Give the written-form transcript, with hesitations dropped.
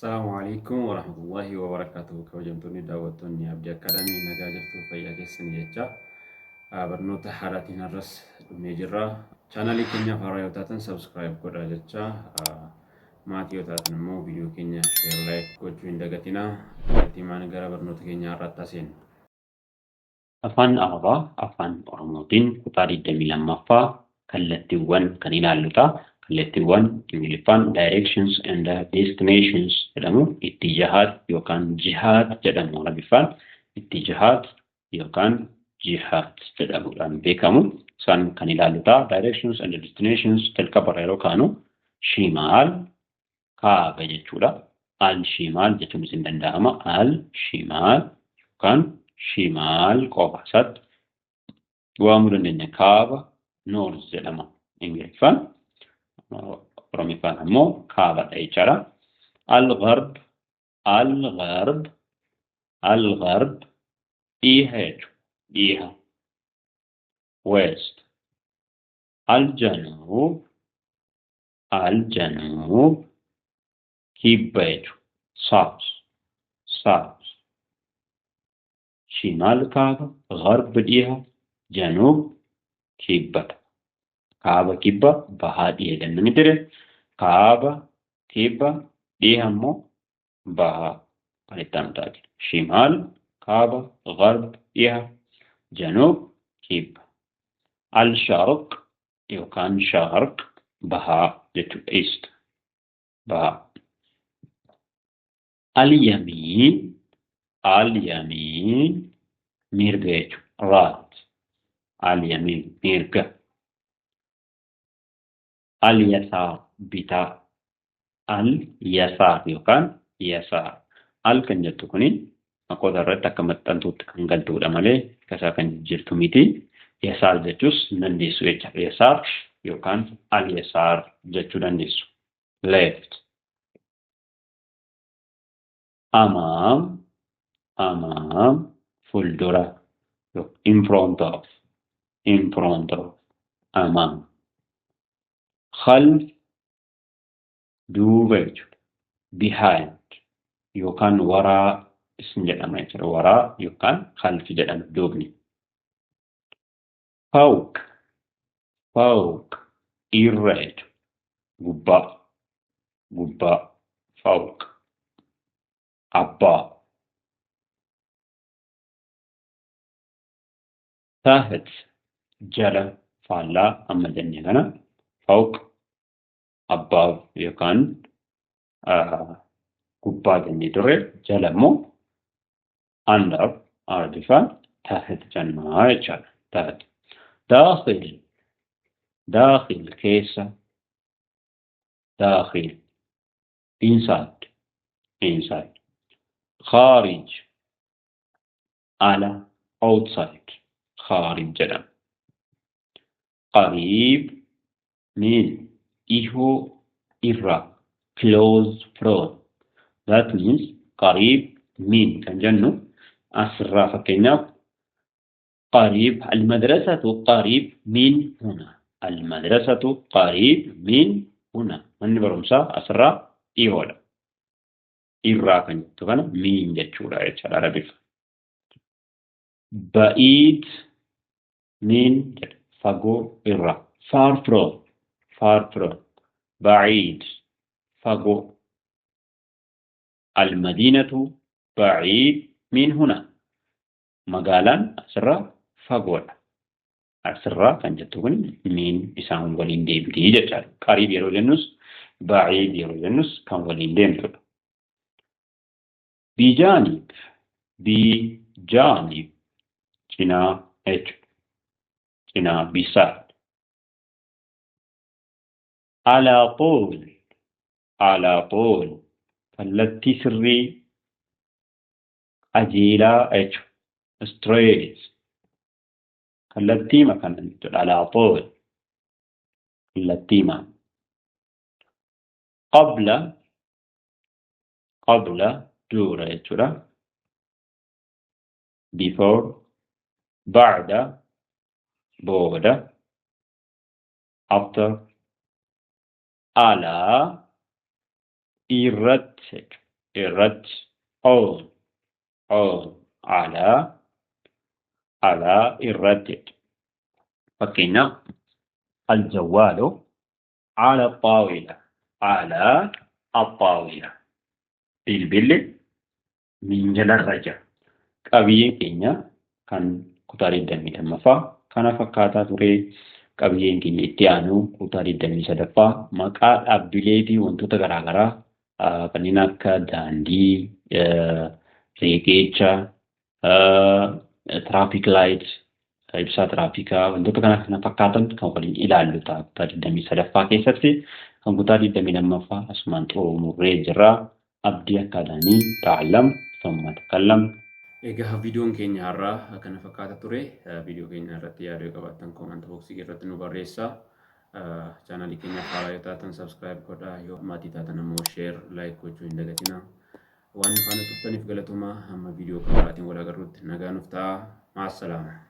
Assalaamu alaikum warahmatullahi wabarakatuh. Kabajamtoonni daawwattoonni Abdii Akkaadaamii, nagaa jirtu, fayyaa keessan jecha barnoota haaraatiin har'as dhufnee jirra. Chaanaalii keenyaaf haaraa yoo taatan subscribe godhaa jecha, maatii yoo taatan immoo viidiyoo keenya share, like gochuu hin dagatinaa. Kallattiimaan gara barnoota keenyaa har'aatti seenna. Afaan Arabaa Afaan Oromootiin kutaa 22ffaa kallattiiwwan kan ilaallu ta'a. Kallattiiwwan Ingiliffaan directions and destinations jedhamu, ittijahaat yookaan jihaad jedhamu, Arabiffaan ittijahaat yookaan jihaad jedhamuudhaan beekamu. Isaan kan ilaallu ta'a. Directions and destinations jalqabarra yeroo kaanu shimaal kaaba jechuudha. Al shimaal jechuunis hin danda'ama. Al shimaal yookaan shimaal qofa isaatti waamuu dandeenya. Kaaba north jedhama Ingiliffaan. Oromiffaan ammoo kaabadha jechaadha. Al gharb, al gharb, al gharb dhiha jechuudha. Dhiha. West. Al januub, al januub kibba jechuudha. South, south. Shimaal kaaba, gharb dhiha, januub kibbata. Kaaba, kibba, bahaa, dhiha jennee ture. Kaaba, kibba, dhiha immoo bahaa kan itti aanu taate. Shimaal kaaba, gharb dhiha, januub kibba. Al sharq yookaan sharq bahaa jechuudha. East, bahaa. Al yamiin, al yamiin mirga jechuudha. Right. Al yamiin mirga. Al yasaar bitaa. Al yasaar yookaan yasaar. Al kan jettu kuni maqoota irratti akka maxxantuutti kan galtuudha malee kasaa kan jijjiirtu miti. Yasaar jechuus hin dandeessu jechuudha. Yasaar yookaan al yasaar jechuu dandeessu. Left. Amaam, amaam fuuldura, in front of, in front of, amaam. Khalf duuba jechuudha. Behind yookaan waraa isin jedhama jechuudha. Waraa yookaan khalf jedhama duubni. Fawq, fawq irra jechuudha. Gubbaa, gubbaa, fawq. Abbaa. Taht jala, faallaa amma jenne kana, fawq above yookaan gubbaa jennee turre, jala immoo under, Arabiffaan taht jennaa jechaadha. Taht. Daakhil, daakhil keessa, daakhil inside, inside. Khaarij ala, outside, khaarij jedhama. Qariib min dhihoo irraa, close from. That means qariib min kan jennu asirraa, fakkeenyaaf qariib, almadrasatu qariib min huna, almadrasatu qariib min huna, manni barumsaa asirraa dhihoodha. Irraa kan jettu kana min jechuudha jechaadha Arabiffa. Ba'iid min jedha, fagoo irraa, far from, far from, ba'iid fagoo. Almadiinatu ba'iid min huna, magaalaan asirraa fagoodha. Asirraa kan jettu kun min isaan waliin deemti jechaadha. Qariib yeroo jennus, ba'iid yeroo jennus kan waliin deemtudha. Bijaanib, bijaanib cinaa jechuudha. Cinaa, beside. Alaa xuul, alaa xuul kallattii sirrii, qajeelaa jechuudha. Straight. Kallattiima kana jechuudha. Alaa xuul kallattiima. Qabla, qabla dura jechuudha. Before. Ba'da booda, after. Alaa irratti jechuudha. Irratti, on, on, alaa, alaa irratti. Fakkeenyaaf aljawwaalu ala xaawila, ala axaawila. Bilbilli minjalarra jira. Qabiyyeen keenya kan kutaa 22ffaa kana fakkaataa ture. Qabiyyeen keenya itti aanu kutaa 23ffaa maqaa dhaabbilee fi wantoota garaagaraa kanneen akka daandii, riqicha, traffic light, ibsaa tiraafikaa wantoota kana kana fakkaatan kan waliin ilaallu ta'a kutaa 23ffaa keessatti. Kan kutaa 22ffaa asumaan xumurree jirra. Abdii Akkaadaamii ta'allam thumma takallam. Egaa viidiyoon keenya har'aa kana fakkaata ture. Viidiyoo keenya irratti yaada yoo qabaattan comment box irratti nu barreessaa. Chaanaalii keenyaaf haaraa yoo taatan subscribe godhaa. Yoo maatii taatan ammoo share, like gochuu hin dagatinaa. Waan nu faana turtaniif galatoomaa. Hamma viidiyoo kan biraatiin wal agarruutti nagaa nuuf ta'aa. Maasalaama.